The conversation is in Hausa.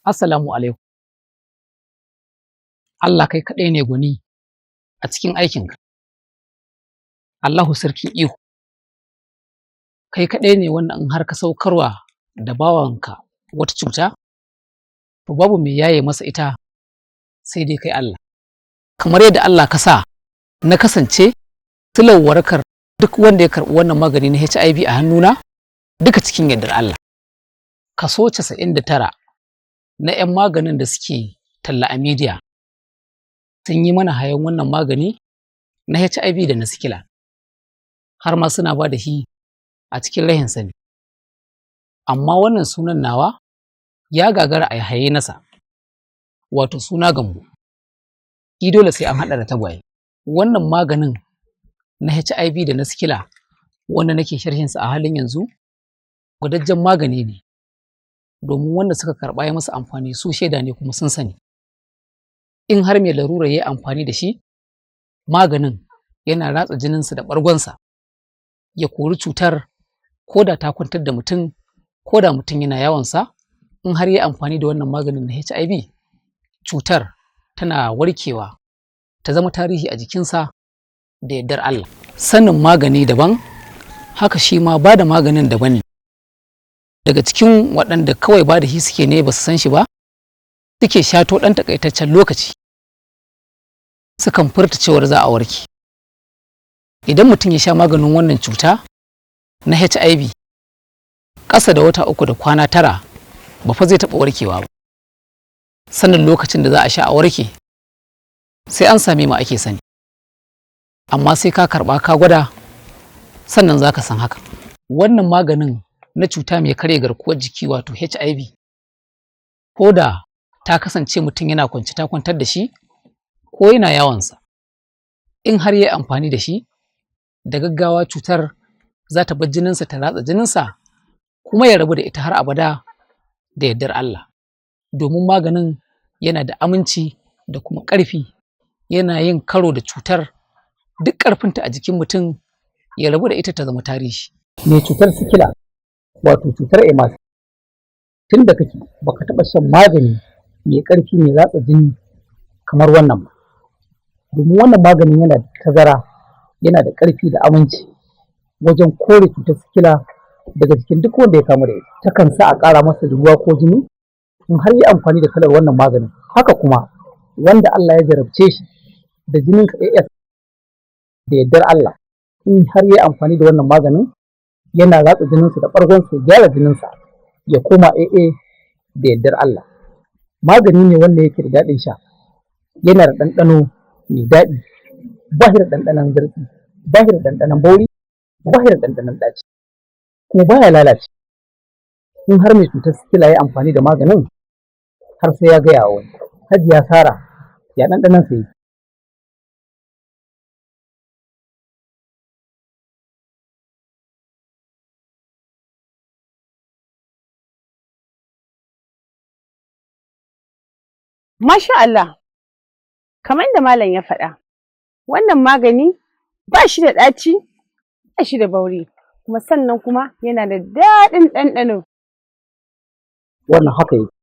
Assalamu alaikum. Allah kai kaɗai ne gwani a cikin aikinka. Allahu sarkin iko. Kai kaɗai ne wanda in har ka saukarwa da bawanka wata cuta, to babu mai yaye masa ita sai dai kai Allah. Kamar yadda Allah ka sa na kasance silar warakar duk wanda ya karɓi wannan magani na HIV a hannuna, duka cikin yardar Allah. Kaso 99 na 'yan maganin da suke talla a media sun yi mana hayan wannan magani na HIV da na sikila, har ma suna ba da shi a cikin rahin sani. Amma wannan sunan nawa ya gagara a haye nasa, wato suna Gambo. Shi dole sai an haɗa da tagwaye. Wannan maganin na HIV da na sikila wanda nake sharhinsa a halin yanzu, gwadajjen magani ne, domin wanda suka karɓa ya masa amfani su shaida ne kuma sun sani. In har mai larura ya yi amfani da shi, maganin yana ratsa jininsa da ɓargonsa, ya kori cutar ko da ta kwantar da mutum, ko da mutum yana yawonsa, in har ya yi amfani da wannan maganin na HIV, cutar tana warkewa ta zama tarihi a jikinsa da yardar Allah. Sanin magani daban, haka shi ma ba da maganin daban ne. Daga cikin waɗanda kawai ba da shi suke ne ba su san shi ba, suke shato ɗan takaitaccen lokaci, sukan furta cewar za a warke. Idan mutum ya sha maganin wannan cuta na HIV, ƙasa da wata 3 da kwana 9 ba fa zai taɓa warkewa ba. Sanin lokacin da za a sha a warke sai an same mu ake sani. Amma sai ka karɓa ka gwada, sannan za ka san haka. Wannan maganin na cuta mai karya garkuwar jiki, wato HIV, ko da ta kasance mutum yana kwance ta kwantar da shi ko yana yawonsa, in har ya yi amfani da shi, da gaggawa cutar za ta bar jininsa ta ratsa jininsa kuma ya rabu da ita har abada da yardar Allah. Domin maganin yana da aminci da kuma ƙarfi, yana yin karo da cutar duk ƙarfinta a jikin mutum, ya rabu da ita ta zama tarihi. Mai cutar sikila, wato cutar emaciation, tun da kake baka taɓa shan magani mai ƙarfi mai ratsa jini kamar wannan ba. Domin wannan maganin yana da tazara, yana da ƙarfi da aminci wajen kore cutar sikila daga jikin duk wanda ya kamu da ita. Takan sa a ƙara masa ruwa ko jini in har yi amfani da kalar wannan maganin. Haka kuma wanda Allah ya jarabce shi da jininsa AS, da yardar Allah in har yi amfani da wannan maganin, yana ratsa jininsa da ɓargonsa ya gyara jininsa ya koma AA da yardar Allah. Magani ne wanda yake da daɗin sha, yana da ɗanɗano mai daɗi, ba shi da ɗanɗanon zartsi, ba shi da ɗanɗanon bauri, ba shi da ɗanɗanon ɗaci, kuma baya lalace. In har mai cutar sikila ya amfani da maganin, har sai ya gaya wa wani. Hajiya Sara, ya ɗanɗanon sa yake? Masha Allah, kamar da malam ya faɗa, wannan magani ba shi da ɗaci, ba shi da bauri, kuma sannan kuma yana da daɗin ɗanɗano. Wannan haka yake.